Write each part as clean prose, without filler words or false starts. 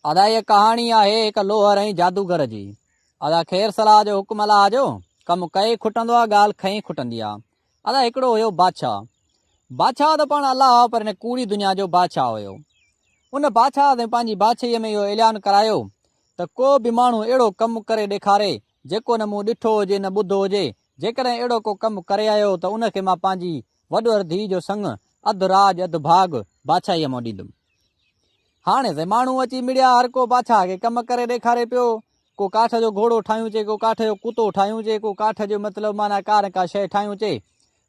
ادا هيء ڪهاڻي آهي هڪ لوهر ۽ جادوگر جي. ادا خير صلاح جو حڪم الله جو، ڪم ڪئي کٽندو آ ڳالهه کئين کٽندي آ. ادا هڪڙو هيو بادشاهه. بادشاهه ته پاڻ الله هو پر هن ڪوڙي دنيا جو بادشاهه هيو. ان بادشاهه سائين پنهنجي بادشاهيء ۾ اهو اعلان ڪرايو ته ڪو به ماڻهو اهڙو ڪم ڪري ڏيکاري جيڪو نه مون ڏٺو هجي نه ٻڌو هجي، جيڪڏهن اهڙو ڪو ڪم ڪري آيو ته ان کي مان پنهنجي وڏور ڌيء جو سڱ، اڌ راڄ اڌ ڀاڳ، بادشاهيء مان ڏيندم. هاڻي سائين ماڻهو اچي مڙيا، هر ڪو بادشاهه کي ڪم ڪري ڏيکاري پيو. ڪو ڪاٺ جو گهوڙو ٺاهيون چي، ڪو ڪاٺ جو ڪتو ٺاهيون چي، ڪو ڪاٺ جو مطلب معنيٰ ڪا نه ڪا شيء ٺاهيون چي.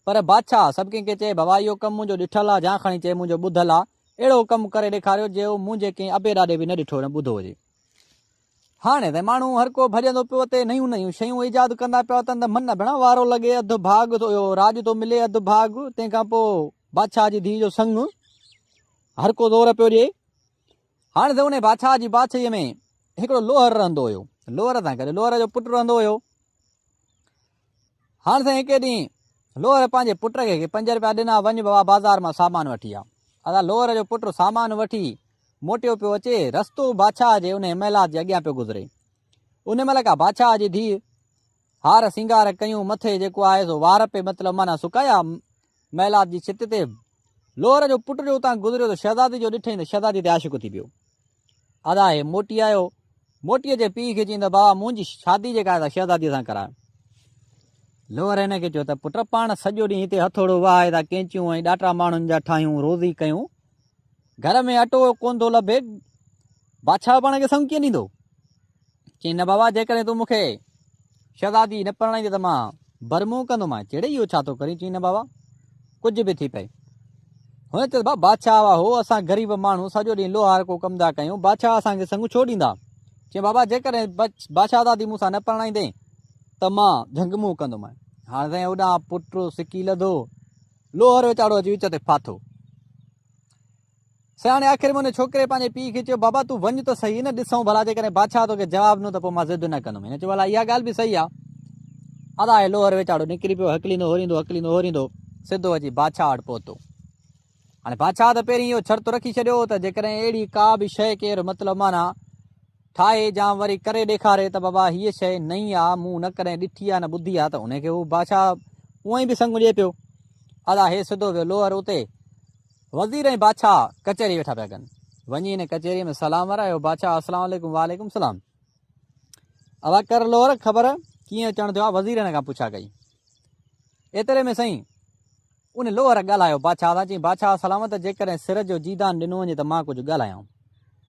پر بادشاهه سڀ ڪنهن کي چئي، بابا اهو ڪم منهنجو ڏٺل آ، جان کڻي چئي منهنجو ٻڌل آ، اهڙو ڪم ڪري ڏيکاريو، جو منهنجي ڪنهن ابي ڏاڏي به نه ڏٺو نه ٻڌو هجي. هاڻي ته ماڻهو هر ڪو ڀڄندو پيو وتي، نيون نيون شيون ايجاد ڪندا پيا وتن ته من ڀيڻا وارو لڳي، اڌ ڀاڳ ٿو اهو راڄ ٿو ملي اڌ ڀاڳ، تنهن کان پوء بادشاهه جي ڌيء جو سڱ. هر ڪو زور پيو ڏئي. هاڻي ته انهي بادشاهه جي بادشاهيء ۾ هڪڙو لوهر رهندو هيو. لوهر سان گڏ لوهر جو پٽ رهندو هيو. هاڻ سائين هڪ ڏينهن لوهر پنهنجي پٽ کي 5 روپيا ڏنا، وڃ بابا بازار مان سامان وٺي آ. ادا لوهر جو پٽ سامان وٺي موٽيو پيو اچي، رستو بادشاهه جي انهي محلات جي اڳيان پيو گذري. ان مهل ڪا بادشاهه جي ڌيء هار سينگار ڪيون، مٿي جيڪو آهي سو وار پئي مطلب معنيٰ سڪايا، محلات جي ڇت تي لوهر جو پٽ جو اتان گذريو ته شهزادي جو ڏٺئين ته شهزادي تي عاشق ٿي پيو. ادا هي موٽي آيو. موٽي اچي پيء کي چيائين ته بابا منهنجي شادي جيڪا آهي سا شهزاديء سان ڪراء. لوهر هن کي چيو ته پٽ پاڻ سڄو ڏينهن هتي هٿوڙو وهائي ٿا ڪينچيون ۽ ڏاٽا ماڻهن جا ٺاهيون روزي ڪيون. گهر ۾ اٽو ڪونه ٿو لڀي. بادشاهه پاڻ کي سڱ ڪيئن ڏيندو؟ چيائين نه بابا جيڪڏهن تون مون کي شهزادي نه پرڻائيندين ته مان برمون ڪندومانء. چيڙي اهو ڇا ٿو ڪرين؟ چيائين نه بابا ڪجهه به ٿي پئي. هن چيس بابا بادشاهه هئا هو اسان غريب ماڻهو سڄو ڏينهن لوهارڪو ڪم ٿا ڪيون بادشاهه اسان کي سڱ ڇو ڏيندا؟ چيائين بابا جيڪڏهن بادشاهزادي مون سان نه پرڻائيندين ته مان جهنگ منهن ڪندومانء. هاڻ سائين هوڏانهن پٽ سڪي لڌو. لوهر ويچارو اچي وچ تي ڦاٿو. سياڻي آخر ۾ ان ڇوڪري پنهنجي پيء کي چيو، بابا تون وڃ ته سهي نه، ڏسون ڀلا جيڪڏهن بادشاهه توکي جواب ڏنو ته پوء مان ضد نه ڪندم. هن چيو، ڀلا اها ڳالهه به صحيح آ. ادا هي لوهر ويچارو نڪري پيو، هڪليندو هوريندو، هڪليندو هوريندو، سڌو اچي بادشاهه وٽ پهتو. هاڻي بادشاهه ته پهرين اهو شرط رکي ڇڏيو هو ته جيڪڏهن اهڙي ڪا به شيء ڪير مطلب معنيٰ ٺاهي يا وري ڪري ڏيکاري ته بابا هيء شيء نئين آ، مون نه ڪڏهن ڏٺي آ نه ٻڌي آ ته ان کي هو بادشاهه اونئن ئي به سڱ ڏئي پيو. ادا هي سڌو ويو لوهر اتي وزير ۽ بادشاهه ڪچهري ويٺا پيا ڪن. وڃي هن ڪچهريء ۾ سلام ورايو، بادشاهه السلام عليڪم وعليڪم السلام. اوا ڪر لور خبر ڪيئن اچڻ ٿيو آ؟ وزير هن کان پڇا ڪئي. ايتري ۾ سائين ان لوهر ڳالهايو بادشاهه سان، چيائين بادشاهه سلامت جيڪڏهن سر جو جيدان ڏنو وڃي ته مان ڪجهه ڳالهايان.